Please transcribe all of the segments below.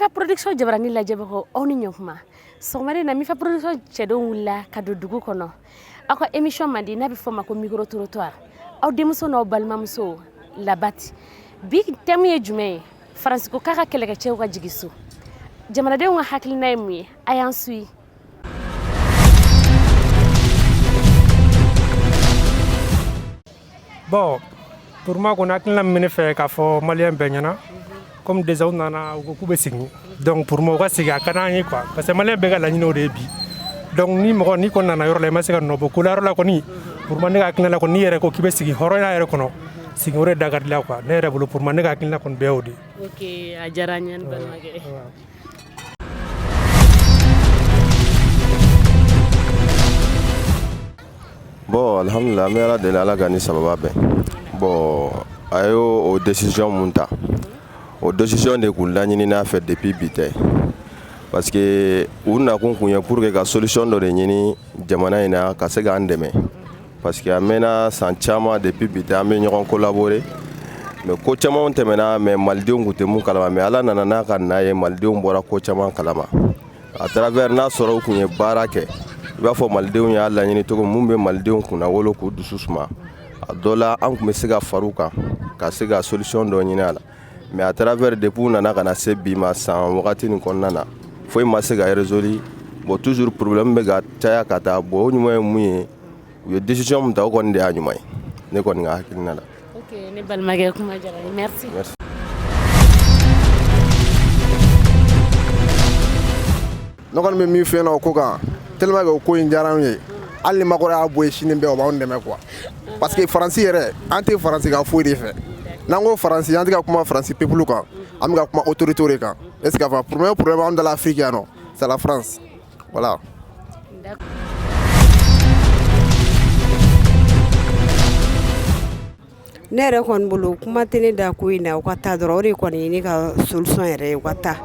Mifa Production jabarani lajɛbagaw, aw ni ɲɔgɔn. Sɔgɔmada in na, Mifa Production cɛdenw wulila ka don dugu kɔnɔ. Aw ka émission man di n'a bɛ fɔ o ma ko micro trottoir. Aw denmuso n'aw balimamuso Labati. Bi thème ye jumɛn ye? Faransi ko k'a ka kɛlɛkɛcɛw ka jigin so. Jamanadenw ka hakilina ye mun ye? A y'an suit. Bon, pour moi kɔni, hakilina min bɛ ne fɛ k'a fɔ maliyɛn bɛɛ ɲɛna, comme déjà u nana, u ko k'u bɛ segin, donc pour moi u ka segin, a ka d'an ye quoi, parce que maliyɛn bɛɛ ka laɲini o de ye bi. Donc ni mɔgɔ n'i kɔni nana yɔrɔ la, i ma se ka nɔ bɔ ko la yɔrɔ la kɔni, pour moi ne ka hakilina la kɔni, n'i yɛrɛ ko k'i bɛ segin hɔrɔnya yɛrɛ kɔnɔ, segin, o de da ka di la quoi. Ne yɛrɛ bolo, pour moi, ne ka hakilina kɔni bɛɛ y'o de ye. Ok, a diyara n ye, n balimakɛ. Bon, alhamdulillah, an bɛ Ala deli, Ala ka ni sababa bɛn. Bon, a y'o o décision mun ta, o décision de kun laɲinina fɛ depuis bi tɛ, parce que u nakun kun ye pour que ka solution dɔ de ɲini jamana in na ka se k'an dɛmɛ, parce que a mɛnna san caman, depuis bi tɛ, an bɛ ɲɔgɔn collaborer, mais ko caman tɛmɛna, mais malidenw kun tɛ mun kalama. Mais Ala nana n'a ka na ye, malidenw bɔra ko caman kalama à travers n'a sɔrɔ u kun ye baara kɛ i b'a fɔ malidenw y'a laɲini cogo mun bɛ malidenw kunna wolo k'u dusu suma. A dɔ la, an tun bɛ se ka far'u kan ka se ka solution dɔ ɲini a la, mais à travers depuis u nana ka na se bi ma, san wagati nin kɔnɔna na, foyi ma se ka résolu. Bon, toujours problème bɛ ka caya ka taa. Bon, o ɲuman ye mun ye, u ye décision min ta, o kɔni de y'a ɲuman ye, ne kɔni ka hakilina la. Ok, ne balimakɛ, kuma diyara n ye, merci. Merci. Ne kɔni bɛ min f'i ɲɛna o ko kan, tellement que o ko in diyara anw ye, hali ni Macron y'a bɔ yen sini bɛɛ, o b'anw dɛmɛ quoi, parce que Faransi yɛrɛ, an tɛ Faransi ka foyi de fɛ. N'an ko Faransi, an tɛ ka kuma Faransi peuple kan, an bɛ ka kuma autorité de kan. Est ce que a faamu? Premier problème anw da la Afrique yan nɔ, c'est la France, voilà. Ne yɛrɛ kɔni bolo, kuma tɛ ne da ko in na. U ka taa dɔrɔn, o de kɔni ye ne ka solution yɛrɛ ye, u ka taa.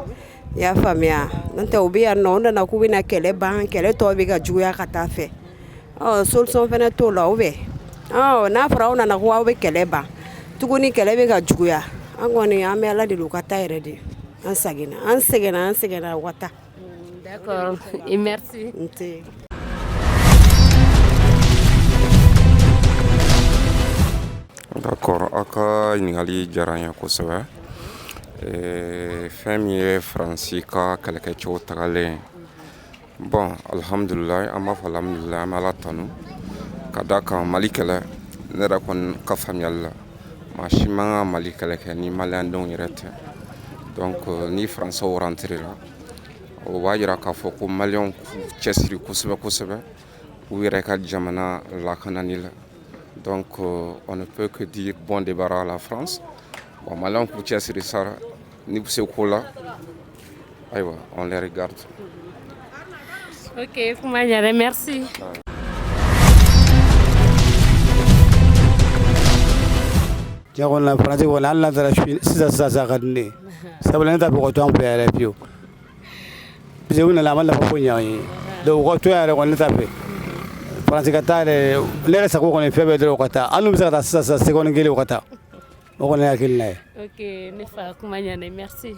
I y'a faamuya? N'o tɛ, u bɛ yan nɔ, u nana k'u bɛna kɛlɛ ban, kɛlɛ tɔ bɛ ka juguya ka taa fɛ. Ɔ, solution fana t'o la. Ou bien ɔ, n'a fɔra aw nana ko aw bɛ kɛlɛ ban tuguni, kɛlɛ bɛ ka juguya. An kɔni, an bɛ Ala deli, u ka taa yɛrɛ de. An seginna, an sɛgɛnna, an sɛgɛnna, u ka taa. D'accord, et merci. N tɛ. D'accord, aw ka ɲininkali diyara n ye kosɛbɛ. Fɛn min ye Faransi ka kɛlɛkɛcɛw tagalen, bon, alhamdulilayi, an b'a fɔ alhamdulilayi, an bɛ Ala tanu ka da kan. Mali kɛlɛ, ne yɛrɛ kɔni ka faamuyali la, maa si man ka Mali kɛlɛ kɛ ni maliyɛndenw yɛrɛ tɛ. Donc ni Faransɛw rentré la, o b'a yira k'a fɔ ko maliyɛnw k'u cɛsiri kosɛbɛ kosɛbɛ u yɛrɛ ka jamana lakanani la. Donc on ne peut que dire bon débarras à la France. Bon, maliyɛnw k'u cɛsiri sara ni bɛ se ko la, ayiwa, on les regarde. Ok, kuma diyara, merci. Tiɲɛ kɔni na, Faransi kɔni, hali n'a taara sisan sisan sisan, a ka di ne ye, sabula ne t'a fɛ u ka to an fɛ yɛrɛ fiyewu, parce que u nana, a ma nafa foyi ɲɛ an ye. Donc u ka to yan yɛrɛ kɔni, ne t'a fɛ Faransi ka taa yɛrɛ. Ne yɛrɛ sago kɔni ye fɛn bɛɛ dɔrɔn, u ka taa. Hali n'u bɛ se ka taa sisan sisan, seconde kelen, u ka taa. O kɔni ye hakilina ye. Ok, ne fa, kuma ɲana, merci.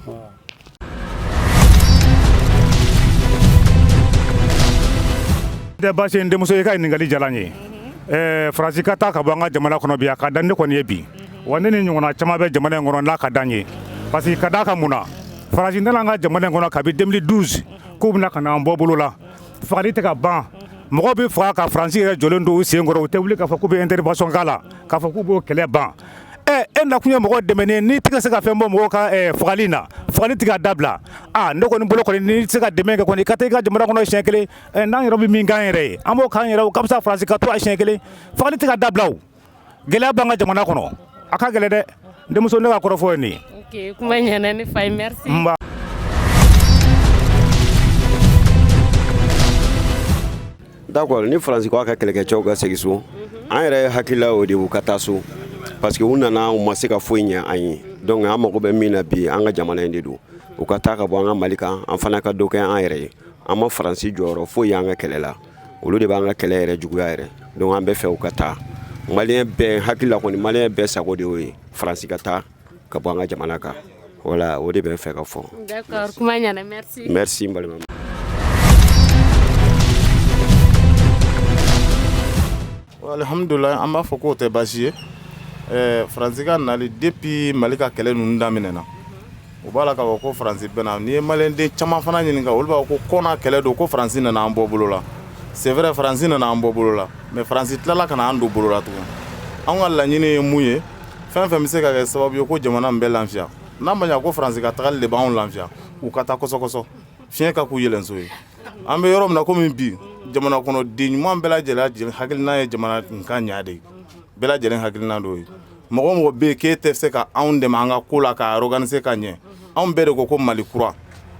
Tɛ baasi ye, n denmuso, i ka ɲininkali diyara n ye. Faransi ka taa ka bɔ an ka jamana kɔnɔ bi, a ka dan ne kɔni ye bi wa. Ne ni ɲɔgɔnna caman bɛ jamana in kɔnɔ n'a ka d'an ye, parce que ka d'a kan mun na, Faransi nana an ka jamana in kɔnɔ kabi 2012 k'u bɛna ka na an bɔ bolo la. Fagali tɛ ka ban, mɔgɔw bɛ faga ka Faransi yɛrɛ jɔlen don u sen kɔrɔ, u tɛ wuli k'a fɔ k'u bɛ intervention k'a la, k'a fɔ k'u b'o kɛlɛ ban. E nakun ye mɔgɔ dɛmɛ, n'i tɛ se ka fɛn bɔ mɔgɔw ka fagali na, fagali tɛ ka dabila. Aa, ne kɔni bolo kɔni, n'i tɛ se ka dɛmɛ kɛ kɔni, i ka taa i ka jamana kɔnɔ siɲɛ kelen. N'an yɛrɛ bɛ min k'an yɛrɛ ye, an b'o k'an yɛrɛ. O ka fisa Faransi ka to a siɲɛ kelen. Fagali tɛ ka dabila, o gɛlɛya b'an ka jamana kɔnɔ, a ka gɛlɛn dɛ. N denmuso, ne ka kɔrɔfɔ ye nin ye. Ok, kuma ɲana, ne fa ye, merci. Nba. D'accord, ni Faransi ko a ka kɛlɛkɛcɛw ka segin so, an yɛrɛ hakilila o de, u ka taa so, parce que u nana, u ma se ka foyi ɲɛ an ye. Donc an mago bɛ min na bi, an ka jamana in de don. U ka taa ka bɔ an ka Mali kan, an fana ka dɔ kɛ an yɛrɛ ye. An ma Faransi jɔyɔrɔ foyi y'an ka kɛlɛ la, olu de b'an ka kɛlɛ yɛrɛ juguya yɛrɛ. Donc an bɛ fɛ u ka taa. Maliyɛn bɛɛ hakili la kɔni, maliyɛn bɛɛ sago de y'o ye, Faransi ka taa ka bɔ an ka jamana kan. Voilà, o de bɛ n fɛ ka fɔ. D'accord, kuma ɲɛna, merci. Merci n balima. Alhamdulilayi, an b'a fɔ k'o tɛ baasi ye. Faransi ka nali, depuis Mali ka kɛlɛ ninnu daminɛna, u b'a la k'a fɔ ko Faransi bɛna. N'i ye maliyɛnden caman fana ɲininka, olu b'a fɔ ko kɔna kɛlɛ don, ko Faransi nana an bɔ bolo la. C'est vrai, Faransi nana an bɔ bolo la, mais Faransi tilala ka na an don bolo la tugun. Anw ka laɲini ye mun ye? Fɛn fɛn bɛ se ka kɛ sababu ye ko jamana in bɛ lafiya, n'a ma ɲa ko Faransi ka tagali de b'anw lafiya, u ka taa kɔsɔkɔsɔ, fiɲɛ ka k'u yɛlɛnso ye. An bɛ yɔrɔ min na komi bi, jamana kɔnɔden ɲuman bɛɛ lajɛlen hakilina ye jamana in ka ɲa de ye. Bɛɛ lajɛlen hakilina dɔ ye, mɔgɔ o mɔgɔ bɛ yen k'e tɛ se ka anw dɛmɛ an ka ko la k'a organiser ka ɲɛ, anw bɛɛ de ko ko Mali kura.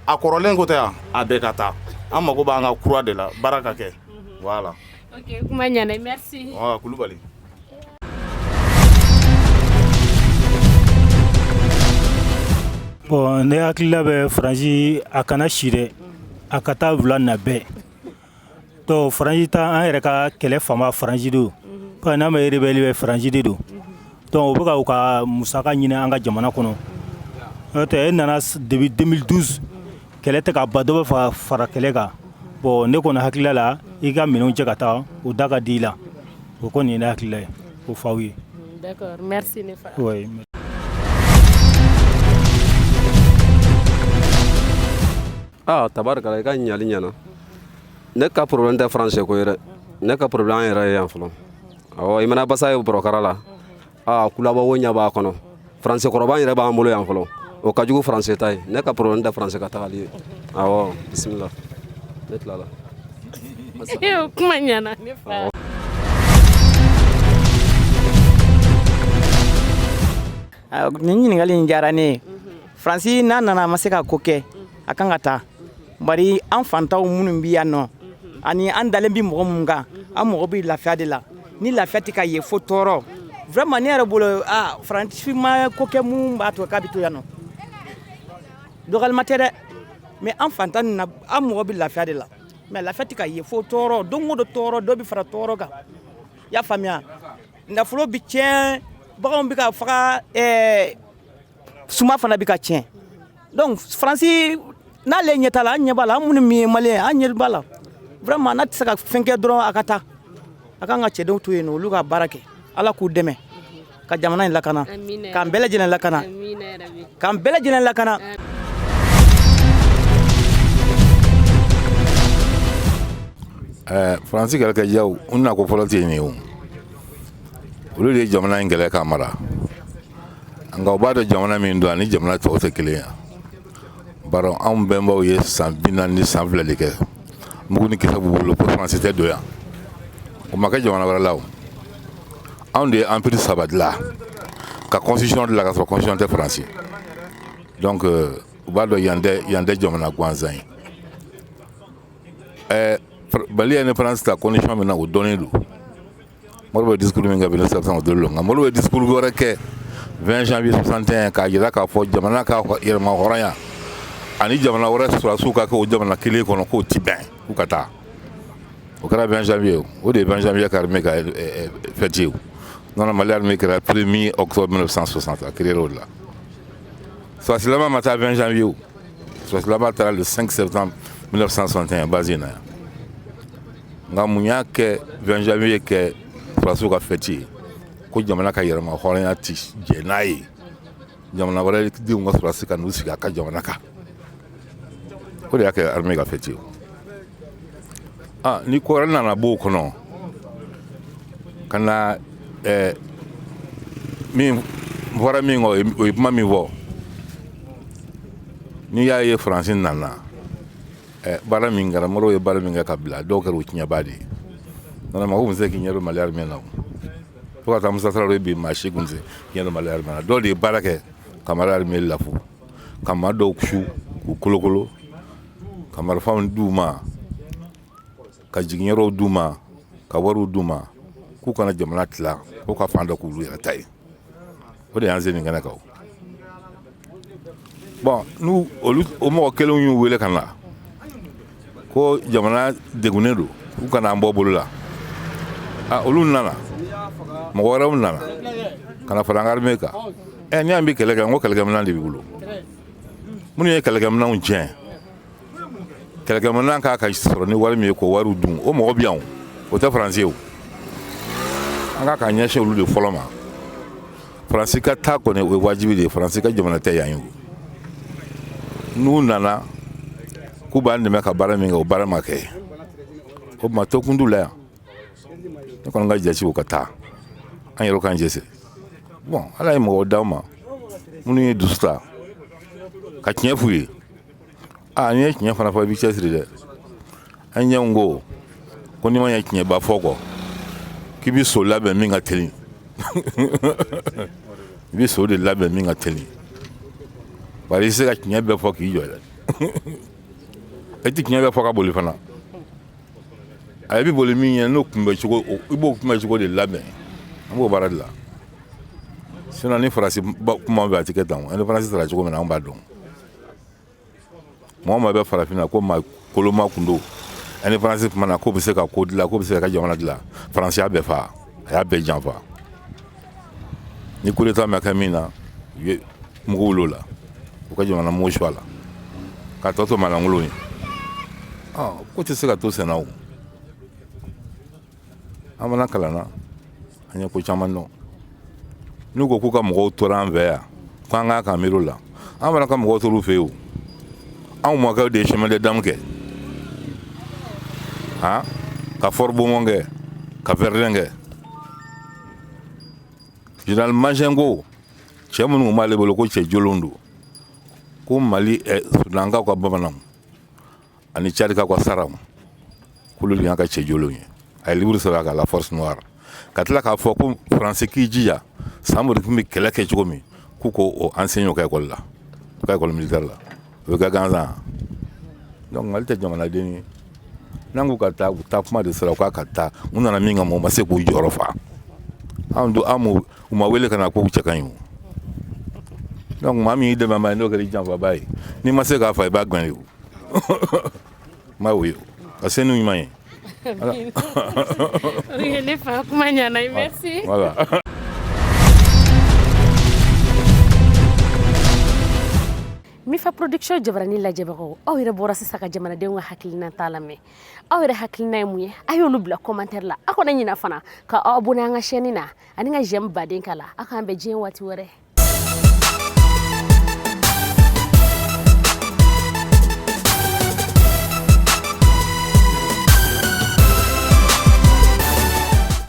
A kɔrɔlen ko tɛ yan, a bɛɛ ka taa. An mago b'an ka kura de la, baara ka kɛ, voilà. Ok, kuma ɲɛna, merci. Kulubali. Bon, ne hakilila bɛ Faransi a kana si dɛ, a ka taa wula na bɛɛ. Donc Faransi ta, an yɛrɛ ka kɛlɛ fanba Faransi don, parce que n'a ma rebelle bɛ, Faransi de don. Donc u bɛ ka u ka musaka ɲini an ka jamana kɔnɔ. N'o tɛ, e nana depuis 2012, kɛlɛ tɛ ka ban, dɔ bɛ fara kɛlɛ kan. Bon, ne kɔni hakilila la, i ka minɛnw cɛ ka taa, o da ka di i la. O kɔni ye ne hakilila ye, o f'aw ye. D'accord, merci ne fa. Oui. Aa, tabarikala, i ka ɲininkali ɲɛna. Ne ka problème tɛ français ko ye dɛ. Ne ka problème an yɛrɛ ye yan fɔlɔ. Awɔ, i mana basa ye bɔrɔkara la, aa, kulabɔ wo ɲɛ b'a kɔnɔ. Français kɔrɔba yɛrɛ b'an bolo yan fɔlɔ, o ka jugu français ta ye. Ne ka problème tɛ français ka tagali ye. Awɔ, bisimila, ne tilala. Kuma ɲɛna ne fa. Nin ɲininkali in diyara ne ye. Faransi n'a nana, a ma se ka ko kɛ, a kan ka taa. Bari an fantanw minnu bɛ yan nɔ, ani an dalen bɛ mɔgɔ minnu kan, an mago bɛ lafiya de la. Ni lafiya tɛ ka ye, fo tɔɔrɔ. Vraiment, ne yɛrɛ bolo, aa, Faransi ma ko kɛ mun b'a to k'a bɛ to yan nɔ. Dɔgɔyalima tɛ dɛ, mais an fantan ninnu na, an mago bɛ lafiya de la, mais lafiya tɛ ka ye, fo tɔɔrɔ. Don o don tɔɔrɔ, dɔ bɛ fara tɔɔrɔ kan. I y'a faamuya? Nafolo bɛ tiɲɛ, baganw bɛ ka faga, suma fana bɛ ka tiɲɛ. Donc Faransi n'ale ɲɛ t'a la, an ɲɛ b'a la. An minnu min ye maliyɛn, an ɲɛ b'a la. Vraiment, n'a tɛ se ka fɛn kɛ dɔrɔn, a ka taa. A k'an ka cɛdenw to yen nɔ, olu ka baara kɛ. Ala k'u dɛmɛ ka jamana in lakana, k'an bɛɛ lajɛlen lakana, k'an bɛɛ lajɛlen lakana. Faransi kɛlɛkɛjaw, u na ko fɔlɔ tɛ nin ye. O olu de ye jamana in kɛlɛ k'a mara, nka u b'a dɔn jamana min don ani jamana tɔw tɛ kelen ye. Bari anw bɛnbaw ye san 42 de kɛ, mugu ni kisɛ b'u bolo ko Faransi tɛ don yan. O ma kɛ jamana wɛrɛ la. O anw de ye empire saba dilan, ka constitution dilan ka sɔrɔ constitution tɛ Faransi. Donc u b'a dɔn yan tɛ jamana gansan ye. Mali ye indépendance ta condition min na, o dɔnnen don. Modibo ye discours min kɛ 1962 don, nka Modibo ye discours wɛrɛ kɛ 20 janvier 61 k'a jira k'a fɔ jamana ka yɛrɛma hɔrɔnya ani jamana wɛrɛ sɔrɔdasiw ka kɛ o jamana kelen kɔnɔ, k'o ti bɛn, k'u ka taa. O kɛra 20 janvier. O de ye 20 janvier ka armée ka fête ye. Non, Mali armée kɛra 1er octobre 1960, a créé o de la. Sɔrɔdasi laban ma taa 20 janvier. O sɔrɔdasi laban taara le 5 septembre 1961 base in na yan. Nka mun y'a kɛ 20 janvier kɛ sɔrɔdasiw ka fête ye? Ko jamana ka yɛrɛma hɔrɔnya ti jɛ n'a ye jamana wɛrɛ denw ka sɔrɔdasi ka n'u sigi a ka jamana kan. O de y'a kɛ armée ka fête ye. Ah, ni ko wɛrɛ nana b'o kɔnɔ ka na, min fɔra min kɔ, o ye kuma min fɔ, n'i y'a ye Faransi nana, baara min kɛra, Modibo ye baara min kɛ ka bila, dɔw kɛra o tiɲɛba de ye. Nana mɔgɔ tun tɛ se k'i ɲɛ don Mali armée la. O fo ka taa Musa Tarawele bi, maa si tun tɛ se k'i ɲɛ don Mali armée la. Dɔw de ye baara kɛ ka Mali armée lafu, ka maa dɔw su k'u kolokolo, ka marifaw d'u ma, ka jiginyɔrɔw d'u ma, ka wariw d'u ma, k'u kana jamana tila, k'u ka fan dɔ k'olu yɛrɛ ta ye. O de y'an se nin kɛnɛ kan. Bon, n'u olu o mɔgɔ kelenw y'u wele ka na ko jamana degunnen don, k'u kana an bɔ bolo la, a olu nana, mɔgɔ wɛrɛw nana ka na fara an ka armée kan. Ɛ, n'i y'an bi kɛlɛ kɛ, n ko kɛlɛkɛminɛn de b'i bolo. Minnu ye kɛlɛkɛminɛnw tiɲɛ, kɛlɛkɛminɛn k'a ka sɔrɔ ni wari min ye k'o wariw dun, o mɔgɔ bɛ yan, o tɛ Faransi ye. O an ka k'an ɲɛsin olu de fɔlɔ ma. Faransi ka taa kɔni, o ye wajibi de ye. Faransi ka jamana tɛ yan ye. O n'u nana k'u b'an dɛmɛ ka baara min kɛ, o baara ma kɛ, o tuma tokun t'u la yan. Ne kɔni ka jate, o ka taa, an yɛrɛ k'an cɛsiri. Bon, Ala ye mɔgɔw d'aw ma minnu ye dusu ta ka tiɲɛ f'u ye. Aa, n'i ye tiɲɛ fana fɔ, i b'i cɛsiri dɛ. An ɲɛw ko n'i ma ɲɛ tiɲɛba fɔ kɔ, k'i bɛ so labɛn min ka teli, i bɛ so de labɛn min ka teli, bari i tɛ se ka tiɲɛ bɛɛ fɔ k'i jɔ dɛ. E tɛ tiɲɛ bɛɛ fɔ ka boli fana. A bɛ boli min ɲɛ, n'o kunbɛ cogo, i b'o kunbɛ cogo de labɛn. An b'o baara de la. Sinon ni Faransi kuma bɛ, a tɛ kɛ tan. Indépendance sara cogo min na, an b'a dɔn. Mɔgɔ maa bɛ farafinna ko maa koloma kun don indépendance tuma na, k'o bɛ se ka ko dilan, k'o bɛ se ka jamana dilan, Faransi y'a bɛɛ fa, a y'a bɛɛ janfa. Ni coup d'état ma kɛ min na, u ye mugu wuli o la, u ka jamana mugu su a la k'a tɔ to maalankolon ye. Ko tɛ se ka to senna. O an fana kalanna, an ye ko caman dɔn. N'u ko k'u ka mɔgɔw tora an fɛ yan, k'an k'a kan miiri o la, an fana ka mɔgɔw tor'u fɛ yen. O anw mɔkɛw de ye chemin des dames kɛ, han, ka Fort Beaumont kɛ, ka Verdun kɛ. Général Mangin ko cɛ minnu tun b'ale bolo ko cɛ jolonw don, ko Mali Sudankaw ka bamananw ani Tchadikaw ka saraw, k'olu de y'a ka cɛ jolonw ye. A ye livre sɛbɛn a kan, La Force Noire, ka tila k'a fɔ ko Faransi k'i jija, Samori tun bɛ kɛlɛ kɛ cogo min, k'u k'o enseigner u ka école la, u ka école militaire la. O bɛ kɛ gansan. Donc Mali tɛ jamanaden ye. N'an k'u ka taa, u taa kuma de sera u k'a ka taa. U nana min kama, u ma se k'u jɔyɔrɔ fa. Anw don, an u ma wele ka na k'u cɛ ka ɲi. O donc maa min y'i dɛmɛ ye, n'o kɛra i janfaba ye, n'i ma se k'a fa, i b'a gɛn ye. O n b'a ye ka se n'u ɲuman ye. Ne fa, kuma ɲana, merci. Voilà. Mifa Production jabarani lajɛbagaw, aw yɛrɛ bɔra sisan ka jamanadenw ka hakilina t'a lamɛn. Aw yɛrɛ hakilina ye mun ye? A y'olu bila commentaire la. Aw kana ɲina fana ka aw abonné an ka chaîne na ani ka j'aime baden k'a la. Aw k'an bɛn diɲɛ waati wɛrɛ.